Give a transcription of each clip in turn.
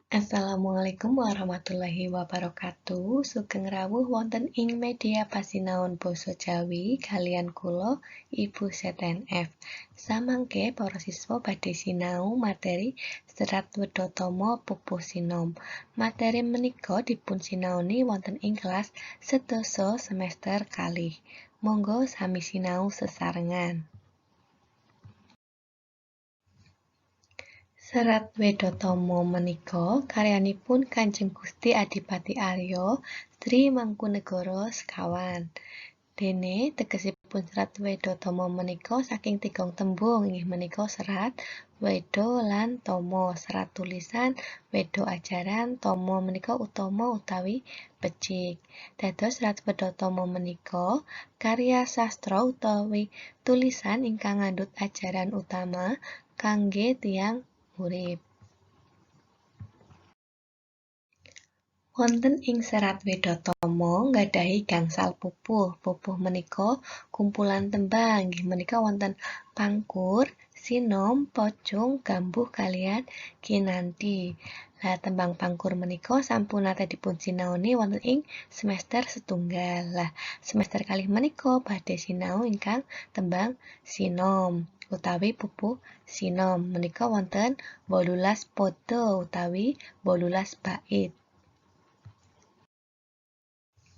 Assalamualaikum warahmatullahi wabarakatuh. Sugeng rawuh wonten ing media pasinaon basa Jawi kaliyan kula Ibu ZNF. Samangke para siswa badhe sinau materi Serat Wedhatama Pupuh Sinom. Materi menika dipun sinaoni wonten ing kelas sedasa semester kalih. Monggo sami sinau sesarengan. Serat Wedhatama menika karyanipun Kanjeng Gusti Adipati Arya Sri Mangkunegara sekawan. Dene tegesipun Serat Wedhatama menika saking tigang tembung, inggih menika serat, weda lan tama. Serat tulisan, weda ajaran, tama menika utama utawi becik. Dados Serat Wedhatama menika karya sastra utawi tulisan ingkang ngandhut ajaran utama kangge tiyang urip. Wonten ing Serat Wedhatama nggadahi gangsal pupuh. Pupuh menika kumpulan tembang, inggih menika wonten pangkur, sinom, pocung, gambuh kaliyan kinanthi. Lah tembang pangkur menika sampun nate dipun sinaoni wonten ing semester setunggal. Lah semester kalih menika badhe sinau ingkang tembang sinom utawi pupuh sinom menika wonten 18 pada utawi 18 bait.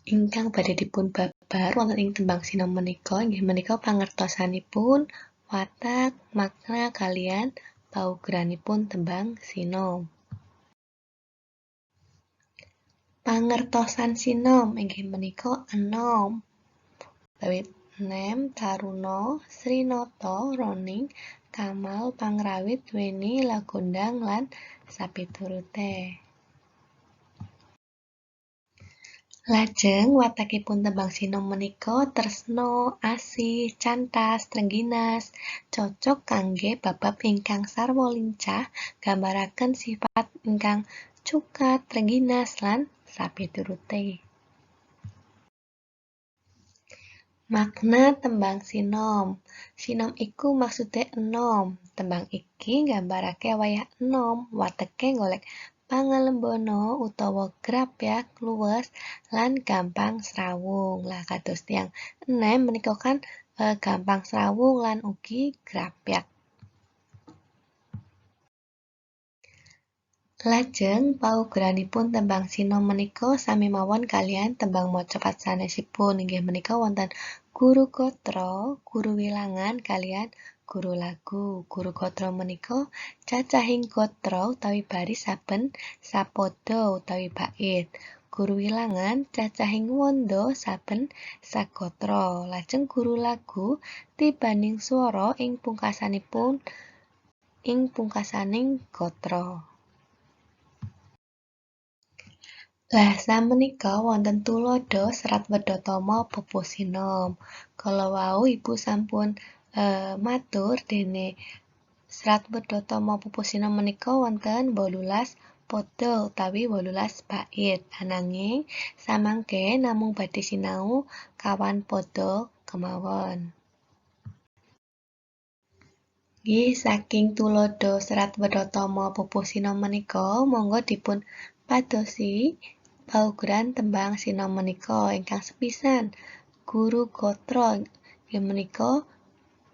Ingkang badhe dipun babar wonten ing tembang sinom menika inggih menika pangertosanipun, watak, makna kaliyan paugeranipun tembang sinom. Pangertosan sinom inggih menika enom utawi nem, taruna, srinata, roning, kamal, pangrawit, weni, lagondang lan sapiturute. Lajeng watakipun tembang sinom menika tresna, asih, cantas, trengginas, cocok kangge babab ingkang sarwa lincah, gambaraken sifat ingkang cukat, trengginas lan sapiturute. Makna tembang sinom. Sinom iku maksude enom. Tembang iki nggambarake wayah enom, wateke golek pangalembana utawa grapyak luwes lan gampang srawung. Lah kados tiyang enem menika kan gampang srawung lan ugi grapyak. Lajeng paugeranipun tembang sinom menika sami mawon kaliyan tembang macapat sanesipun, inggih menika wonten guru gatra, guru wilangan kaliyan guru lagu. Guru gatra menika cacahing gatra utawi baris saben sapada utawi bait. Guru wilangan cacahing wanda saben sagatra. Lajeng guru lagu tibaning swara ing pungkasanipun ing pungkasaning gatra. Lah samenika wonten tuladha Serat Wedhatama Pupuh Sinom. Kala wau Ibu sampun matur dene Serat Wedhatama Pupuh Sinom menika wonten 18 pada utawi 18 bait. Ananging samangke namung badhe sinau kawan pada kemawon. Nggih, saking tuladha Serat Wedhatama Pupuh Sinom menika monggo dipun padosi paugeran tembang sinom menika. Ingkang sepisan guru gatra inggih menika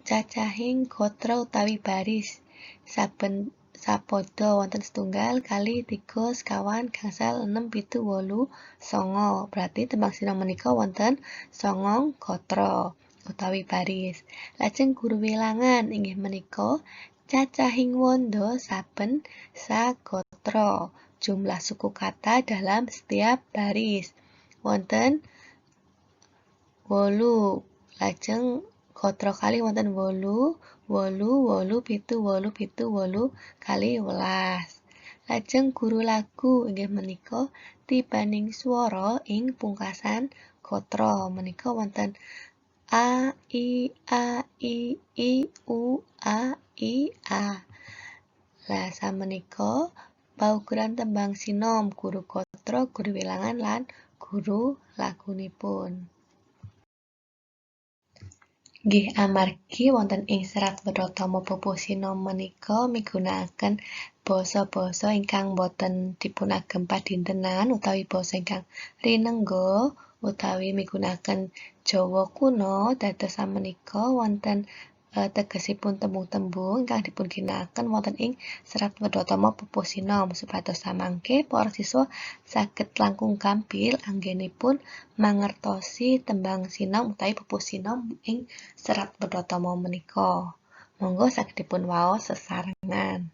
cacahing gatra utawi baris saben sapada wonten setunggal kali 3 sekawan gangsal 6 7 8 9. Berarti tembang sinom menika wonten 9 gatra utawi baris. Lajeng guru wilangan inggih menika cacahing wanda saben sagatra, jumlah suku kata dalam setiap baris wonten 8. Lajeng gatra kali wonten 8, 8, 8, 7, 8, 7, 8 kali 11. Lajeng guru lagu inggih menika tibaning swara ing pungkasan gatra menika wonten a, i, a, i, i, u, a, i, a. Lah samenika paugeran tembang sinom guru gatra, guru wilangan lan guru lagunipun. Nggih amargi wonten ing Serat Wedhatama Pupuh Sinom menika migunakaken basa-basa ingkang boten dipunagem padintenan utawi basa ingkang rinengga utawi migunakaken Jawa kuno, dados samenika wonten tegesipun tembung-tembung ingkang dipunginakaken wonten ing Serat Wedhatama Pupuh Sinom supados samangke para siswa saged langkung gampil anggenipun mangertosi tembang sinom utawi pupuh sinom ing Serat Wedhatama menika. Monggo saged dipun waos sesarengan.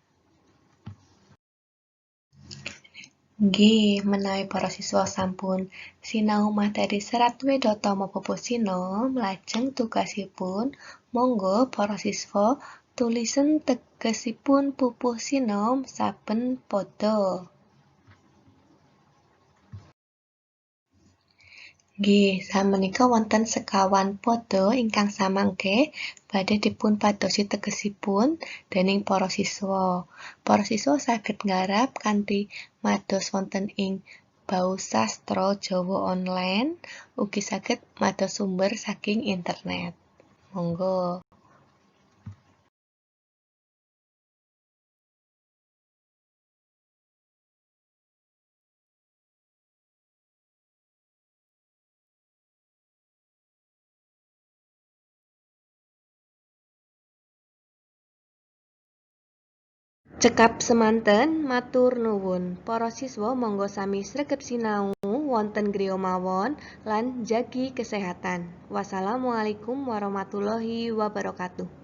Nggih, menawi para siswa sampun sinau materi Serat Wedhatama Pupuh Sinom, lajeng tugasipun monggo para siswa tulisen tegesipun pupuh sinom saben pada. Nggih, samenika wonten sekawan pada ingkang samangke badhe dipunpadosi tegesipun dening para siswa. Para siswa saged nggarap kanthi mados wonten ing Bausastra Jawa Online, ugi saged mados sumber saking internet. Monggo. Cekap semanten, matur nuwun. Para siswa monggo sami sregep sinau wonten griya mawon lan jagi kesehatan. Wassalamualaikum warahmatullahi wabarakatuh.